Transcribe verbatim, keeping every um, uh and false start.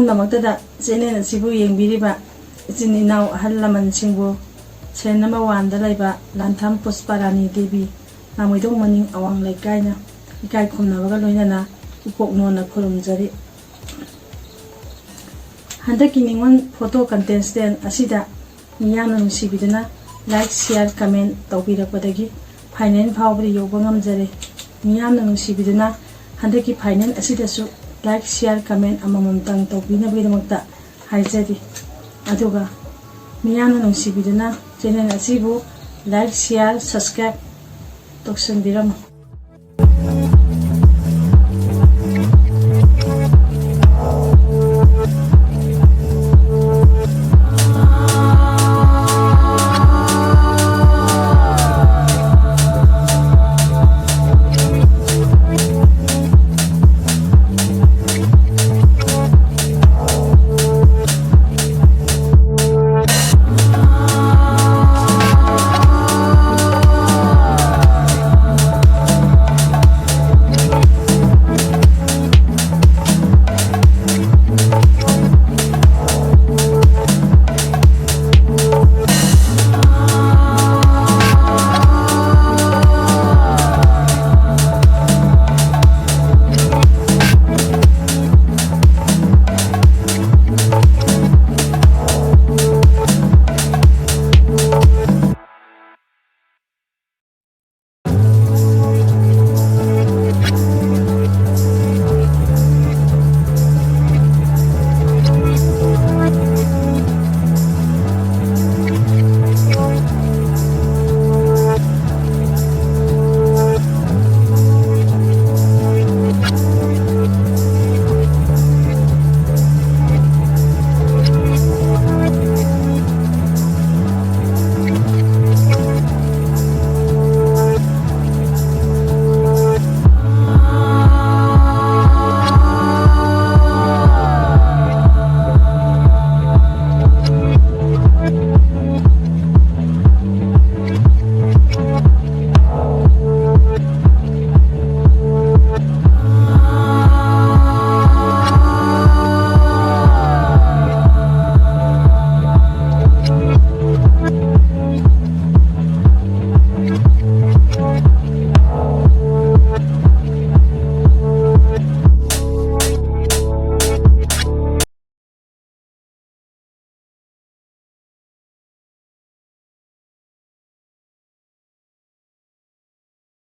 ꯗꯃꯛꯇꯗ channel ꯑꯁꯤꯕꯨ ꯌꯦꯡꯕꯤꯔꯤꯕ ꯏꯆꯤꯟ ꯏꯅꯥꯎ ꯑꯍꯜ ꯂꯃꯟꯁꯤꯡꯕꯨ ꯁꯦꯟ ꯅꯝꯕꯔ ꯋꯥꯟꯗ ꯂꯩꯕ ꯂꯥꯟꯊꯝ ꯄꯨꯁꯄꯥꯔꯥꯅꯤ ꯗꯦꯕꯤ, ꯂꯥꯃꯣꯏꯗꯣꯡ ꯃꯅꯤꯡ ꯑꯋꯥꯡ ꯂꯩꯀꯥꯏꯅ ꯏꯀꯥꯏ ꯈꯨꯝꯅꯕꯒ ꯂꯣꯏꯅꯅ ꯏꯄꯣꯛ ꯅꯣꯟꯅ ꯈꯨꯔꯨꯝꯖꯔꯤ꯫ ꯍꯟꯗꯛꯀꯤ ꯅꯤꯉꯣꯜ ꯐꯣꯇꯣ ꯀꯟꯇꯦꯁꯇꯦꯟ ꯑꯁꯤꯗ ꯃꯤꯌꯥꯝꯅ ꯅꯨꯡꯁꯤꯕꯤꯗꯨꯅ ꯂꯥꯏꯛ, ꯁꯤꯌꯥꯔ, ꯀꯃꯦꯟ ꯇꯧꯕꯤꯔꯛꯄꯗꯒꯤ ꯐꯥꯏꯅꯦꯜ ꯐꯥꯎꯕꯗ ꯌꯧꯕ ꯉꯝꯖꯔꯦ꯫ ꯃꯤꯌꯥꯝꯅ ꯅꯨꯡꯁꯤꯕꯤꯗꯨꯅ ꯍꯟꯗꯛꯀꯤ ꯐꯥꯏꯅꯦꯜ ꯑꯁꯤꯗꯁꯨ ꯂꯥꯏꯛ, ꯁꯤꯌꯥꯔ, ꯀꯃꯦꯟ ꯑꯃꯃꯝꯇꯪ ꯇꯧꯕꯤꯅꯕꯒꯤꯗꯃꯛꯇ ꯍꯥꯏꯖꯔꯤ꯫ ꯑꯗꯨꯒ ꯃꯤꯌꯥꯝꯅ ꯅꯨꯡꯁꯤꯕꯤꯗꯨꯅ ꯆꯦꯅꯦꯜ ꯑꯁꯤꯕꯨ ꯂꯥꯏꯛ, ꯁꯤꯌꯥꯔ, ꯁꯕꯁꯀ꯭ꯔꯥꯏꯕ ꯇꯧꯁꯟꯕꯤꯔꯝꯃꯨ꯫